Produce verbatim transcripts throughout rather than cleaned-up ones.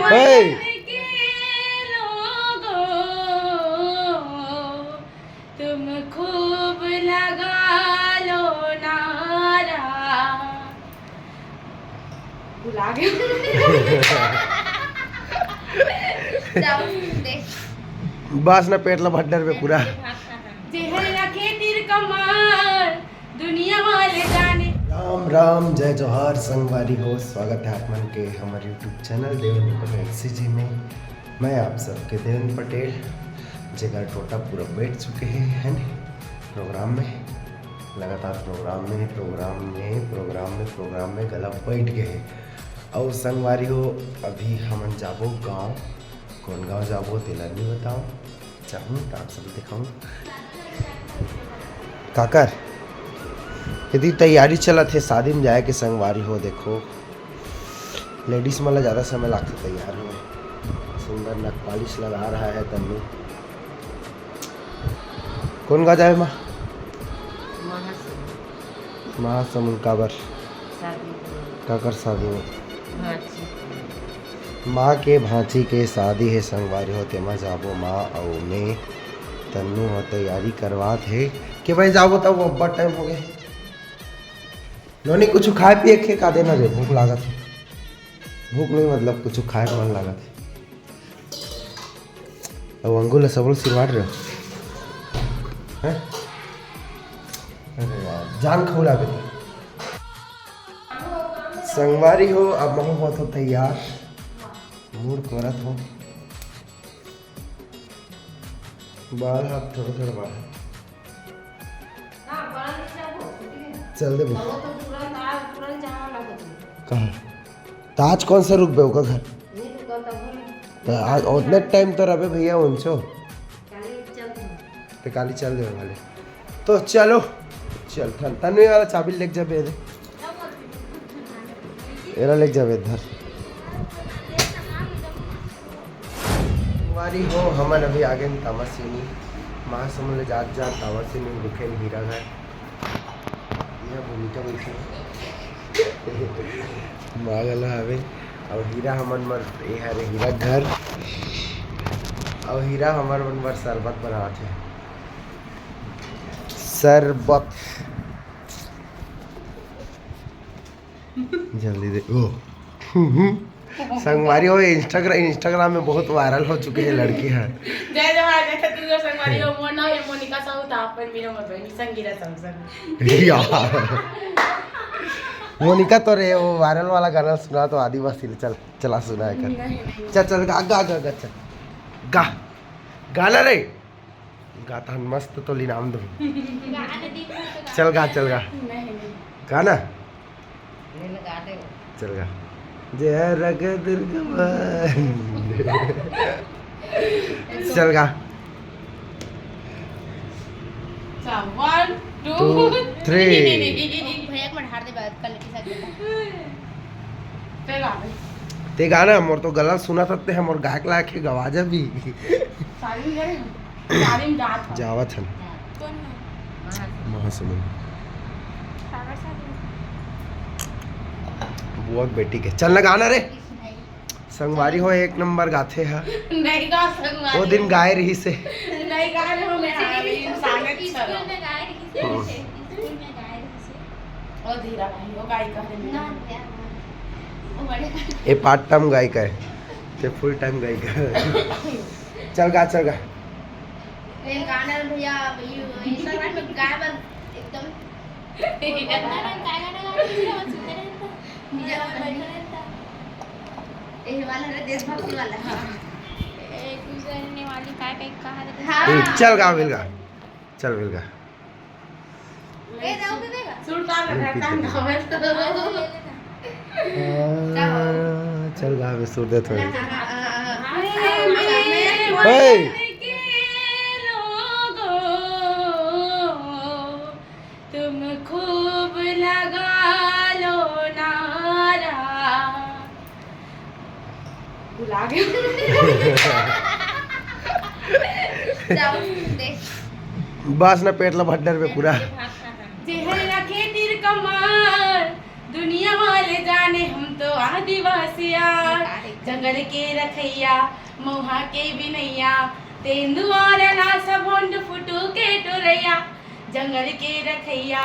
हे! के लोगों, तुम खूब लगा लो नारा। भुला गए। जाओ, दे। बस ना, पेट ला भर डरबे पूरा। जेहर रखे तीर कमर, दुनिया वाले जाने। राम राम, जय जोहार संगवारी हो, स्वागत है आप मन के हमर YouTube channel Devendra Patel CG में। मैं आप सबके देवेंद्र पटेल, जेकर टोटा पूरा बैठ चुके हैं, है ना, प्रोग्राम में, लगातार प्रोग्राम में, प्रोग्राम में, प्रोग्राम में, प्रोग्राम में गला बैठ गए हैं। और संगवारी हो, अभी हमन जाबो गाँव। कौन गाँव जाबो, तेला नहीं बताओ। चाहूँ तो आप सब दिखाऊँ। काकर, यदि तैयारी चलत हे शादी में जाए के संगवारी हो, देखो, लेडीज मन ला ज़्यादा समय लागथे तैयार होए। सुंदर नक पालिश लगा रहा है तन्नू। कौन गाँव जाए माँ? महासमुंद। महासमुंद काबर? शादी में। काकर शादी में? भांची। माँ के भांची के शादी हे संगवारी हो, तेमा जाबो माँ अउ मैं। तन्नू ह तैयारी करवात हे कि भाई जाबो, तब अब्बड़ टाइम हो गए। नोनी, कुछ खाए पिए के का देना रे, भूख लागत हे। भूख नहीं, मतलब कुछ खाए के मन लागत हे। अब अंगूर ला सबल सिरवाट रहे हो, हैं? अरे यार, जान खौला बेटा। संगवारी हो, अब महू होत हो तैयार, मूड़ करत हो, बाल हाथ थोड़ा थोड़ा बाल। चल देबो। कहाँ? तो आज कौन सा रुकबे ओकर घर? तो आज उतना टाइम तो रहे भैया उनसो। तो काली चल देवे वाले। तो चलो, चल थन तन्वी वाला चाबी लेके जाबे दे। एला लेके जाबे इधर। संगवारी हो, हमन अभी आ गए तामासिनी। महासमुंद ले जात जात तामासिनी रुके हीरा घर। यह भूमिका बैठी है। माँ गला हवे। और हीरा हमन बर, ये हरे हीरा घर। और हीरा हमर मन बर शरबत बनावत है। शरबत। जल्दी दे। ओ। संगवारी हो, Instagram, Instagram में बहुत वायरल हो चुके हैं लड़की है। जय जोहार, जय छत्तीसगढ़ संगवारी हो, मोर नाम है मोनिका साहू, त आप मन मिलो मोर बहनी संगीरा साहू संग। या। मोनिका तो रे, वो वायरल वाला गाना सुना तो आदिवासी ले, चल, चला सुना है कर। नहीं, नहीं। चल, चल, गा, गा, गा, गा, चल। गा। गाना रे। गाथन मस्त तो इनाम दो। गाना दे, चल गा, चल गा। नहीं, नहीं। गाना? चल गा। जय रग दुर्ग माँ। चल गा। अच्छा, one, two, two, three। Three। भैया को ढार दे, बात कर लेके साथ में। चल गा भाई। ते गाना, मोर तो गला सुना सकते हैं, मोर गायक लायक है, गवा जा भी। शादी में जा रहे हैं? शादी में जात हन। जावत हन। कौन है? महासमुंद। सागर शादी। बुआ के बेटी के। चल ना गाना रे। संगवारी हो, एक नंबर गाथे ह। नहीं गा संगवारी। वो दिन गाए रही से। नहीं गा रहे हो, मैं आ रही हूँ, सागर स्कूल चलो। में गाए रही से। हम्म। स्कूल में गाए रही से। ओ धीरा भाई, ओ गायिका है। ना, ना, ना। ओ बड़े। ए पार्ट टाइम गायिका है। ते फुल टाइम गायिका है। चल गा, चल गा। ए गाना भैया, ये Instagram में गाए बर एकदम। गाना, गाना, गाना, सुनते रहता। निजा गाना। ए वाला रे, देशभक्ति वाला। हाँ। एक गुजरने वाली काय, काय कहा रहता। हाँ। ए, चल गा, मिल गा। चल मिल गा। ए, रहू दे देगा। सुरता में रहता है, गावे तो। हाँ, चल गा, मैं सुर दे थोड़ा। हाँ, हाँ, हाँ, हाँ। हे, हे, हे। तुम खूब लगा लो नारा। भुला गए। जाओ, दे। बस ना, पेट ला भर डरबे पूरा। जेहर रखे तीर कमर, दुनिया वाले जाने। जाने हम तो आदिवासिया, जंगल के रखैया, मउहा के बिनैया, तेंदुआ रना सब होंड फुटू के टुरैया, जंगल के रखैया,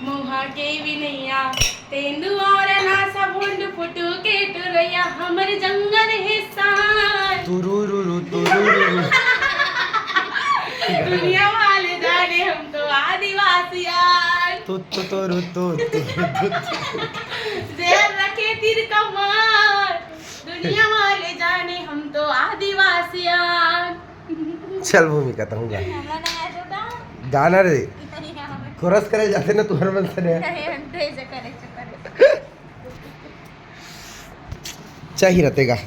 मउहा के बिनैया, तेंदुआ रना सब होंड फुटू के टुरैया, हमर जंगल हिस्सा। तुरुरुरु, तुरुरुरु। दुनिया वाले जाने हम तो आदिवासिया। तु, तु, तुरु, तु, तु, तु, तु। जेहर रखे तीर कमान, दुनिया वाले जाने हम तो आदिवासिया। चल भूमिका, तहूँ गा। गाना रे, कोरस करे जाते ना तुहर मन से ने। चाही रहते गा।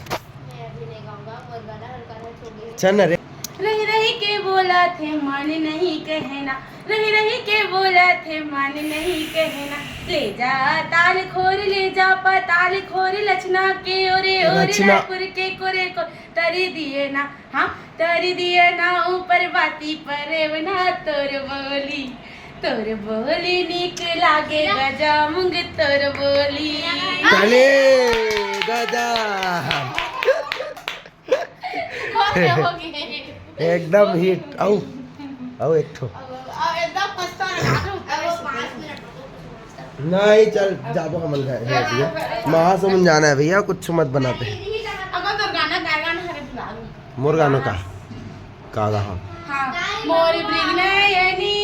चल ना रे। रही रही के बोला थे मान नहीं कहना, रही रही के बोला थे मान नहीं कहना, ले जा ताल खोर, ले जा पाताल खोर, लचना के ओरे ओरे रचना। रायपुर के कोरे को तरी दिए ना, हाँ, तरी दिए ना ऊपर बाती परेवना तोर बोली, तोर बोली नीक लागे गजा मुंग तोर बोली। चले गजा। एकदम हिट। आऊ, आऊ एक ठो। नहीं, चल, जाबो हमन घर, घर दिया। महासमुंद जाना है भैया, कुछ मत बनाते। अगर तोर गाना गाएगा ना, हरे बुला लूं। मोर गानों का? का गा हम? हाँ। मोर मृग नयनी,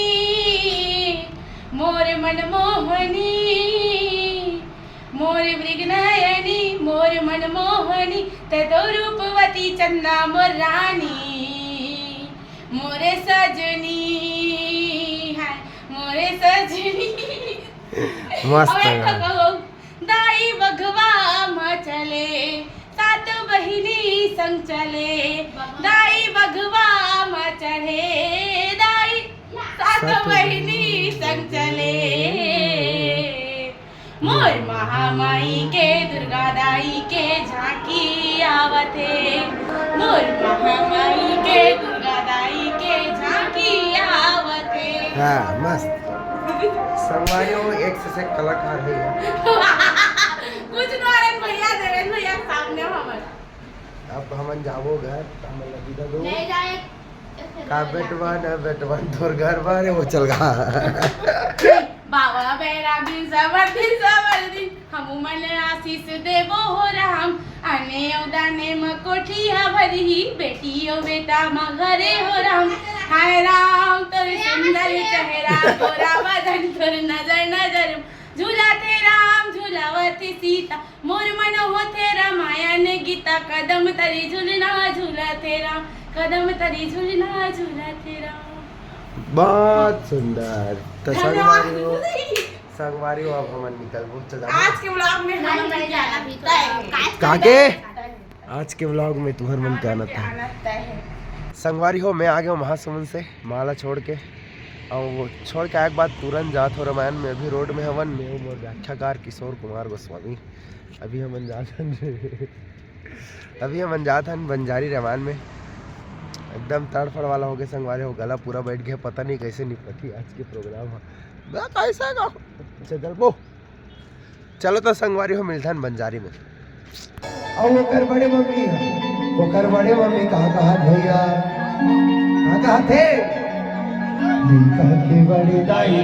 मोर मनमोहनी, मोर मृग नयनी, मोर मनमोहनी, तै तो रूपवती चंदा मोर रानी, मोरे सजनी, हाय, मोरे सजनी। मस्त अबे गाना। दाई बघवा म चले, सात बहिनी संग चले। दाई बघवा म चढ़े, दाई सात सात बहिनी संग चले। मोर महामाई के दुर्गा दाई के झांकी आवत हे, मोर महामाई के दुर्गा दाई के झांकी आवत हे। हाँ, मस्त। संगवारी हो, एक से एक कलाकार है ये। कुछ नोरन भैया, देवेन भैया के सामने हमन। अब हमन जाबो घर, हमन ला विदा दो। नहीं जाए। का बेटवा न बेटवा, तोर घर बारे वो चल गा। बाबा बैरागी सबर दिन, सबर दिन, हमू मन आशीष देबो हो राम। आने अउ दाने म कोठी ह भरही, बेटी अउ बेटा म घरे हो राम। हाय राम, तोर सुंदर चेहरा, गोरा बदन, तोर नजर, नजर झूला थे राम, झूलावत थे सीता। मोर मन होथे रामायण गीता, कदम तरी झूलना झूलथे राम, कदम तरी झूलना झूलथे राम। बहुत सुंदर। तो धन्यवाद। संगवारी हो, संगवारी हो, अब हमन निकलबो, चल जाबो। आज के vlog में हम नहीं जाना तय है। काके? आज के vlog में तुहर मन के आना तय है। संगवारी हो, मैं आ गया हूँ महासमुंद से माला छोड़ के, और वो छोड़ के आए के बाद तुरंत जात हो रामायण में। अभी road में हवन, मैं हूँ मोर व्याख्याकार किशोर कुमार गोस्वामी। अभी हमन जात हन, अभी हमन जात हन बंजारी रामायण में। एकदम तड़फड़ वाला हो गया संगवारी हो, गला पूरा बैठ गया, पता नहीं कैसे निपटी आज के program ह। बा, कैसे का? अच्छा, चल बो। चलो तो संगवारी हो, मिलथन बंजारी में। अउ ओकर बड़े मम्मी ह, ओकर बड़े मम्मी का कहत भैया, का कहत हे? लइका के बड़े दाई